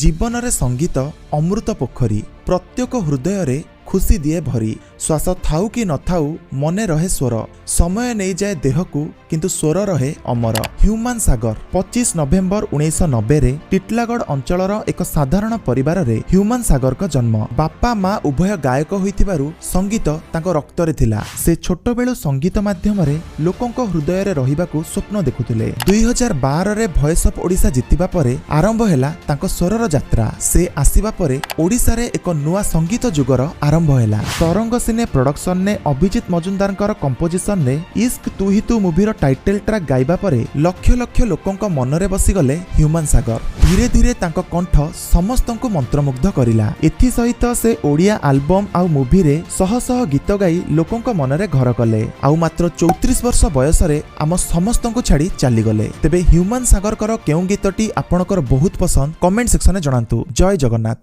ଜୀବନରେ ସଙ୍ଗୀତ ଅମୃତ ପୋଖରୀ, ପ୍ରତ୍ୟେକ ହୃଦୟରେ ଖୁସି ଦିଏ ଭରି। ଶ୍ୱାସ ଥାଉ କି ନଥାଉ, ମନେ ରହେ ସ୍ୱର। ସମୟ ନେଇଯାଏ ଦେହକୁ, କିନ୍ତୁ ସ୍ୱର ରହେ ଅମର। ହ୍ୟୁମାନ ସାଗର। 25 ନଭେମ୍ବର 1990ରେ ଟିଟଲାଗଡ଼ ଅଞ୍ଚଳର ଏକ ସାଧାରଣ ପରିବାରରେ ହ୍ୟୁମାନ ସାଗରଙ୍କ ଜନ୍ମ। ବାପା ମା ଉଭୟ ଗାୟକ ହୋଇଥିବାରୁ ସଙ୍ଗୀତ ତାଙ୍କ ରକ୍ତରେ ଥିଲା। ସେ ଛୋଟବେଳୁ ସଙ୍ଗୀତ ମାଧ୍ୟମରେ ଲୋକଙ୍କ ହୃଦୟରେ ରହିବାକୁ ସ୍ୱପ୍ନ ଦେଖୁଥିଲେ। 2012ରେ ଭଏସ୍ ଅଫ୍ ଓଡ଼ିଶା ଜିତିବା ପରେ ଆରମ୍ଭ ହେଲା ତାଙ୍କ ସ୍ୱରର ଯାତ୍ରା। ସେ ଆସିବା ପରେ ଓଡ଼ିଶାରେ ଏକ ନୂଆ ସଙ୍ଗୀତ ଯୁଗର ଆରମ୍ଭ ହେଲା। ତରଙ୍ଗ ସିନେ ପ୍ରଡକ୍ସନରେ ଅଭିଜିତ ମଜୁମଦାରଙ୍କର କମ୍ପୋଜିସନରେ ଇସ୍କ ତୁ ହି ତୁ ମୁଭିର ଟାଇଟେଲ ଟ୍ରାକ୍ ଗାଇବା ପରେ ଲକ୍ଷ ଲକ୍ଷ ଲୋକଙ୍କ ମନରେ ବସିଗଲେ ହ୍ୟୁମାନ ସାଗର। ଧୀରେ ଧୀରେ ତାଙ୍କ କଣ୍ଠ ସମସ୍ତଙ୍କୁ ମନ୍ତ୍ରମୁଗ୍ଧ କରିଲା। ଏଥିସହିତ ସେ ଓଡ଼ିଆ ଆଲବମ୍ ଆଉ ମୁଭିରେ ଶହ ଶହ ଗୀତ ଗାଇ ଲୋକଙ୍କ ମନରେ ଘର କଲେ। ଆଉ ମାତ୍ର 34 ବର୍ଷ ବୟସରେ ଆମ ସମସ୍ତଙ୍କୁ ଛାଡ଼ି ଚାଲିଗଲେ। ତେବେ ହ୍ୟୁମାନ ସାଗରଙ୍କର କେଉଁ ଗୀତଟି ଆପଣଙ୍କର ବହୁତ ପସନ୍ଦ, କମେଣ୍ଟ ସେକ୍ସନରେ ଜଣାନ୍ତୁ। ଜୟ ଜଗନ୍ନାଥ।